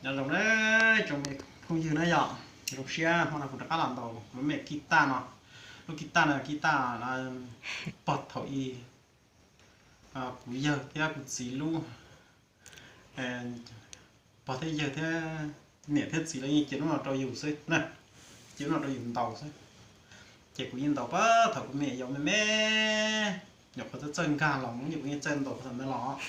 Nyob zoo na, tsoom me phooj ywg na yom, zoo siab hmo no kuv rov qab los ntaus lub me kis tas no. Lub kis tas no kis tas pog thaum ub kuv yawg thiab kuv txiv lub, pog thiab yawg thiab niam thiab txiv lawv yeej cia lub no rau yus xwb na, cia lub no rau yus ntaus xwb. Ces kuv yeej ntaus pab thaum kuv me nyuam yaus me me, nyuam qhuav txawj txawj nkag los ces kuv yeej txawj ntaus thaum ntawd los.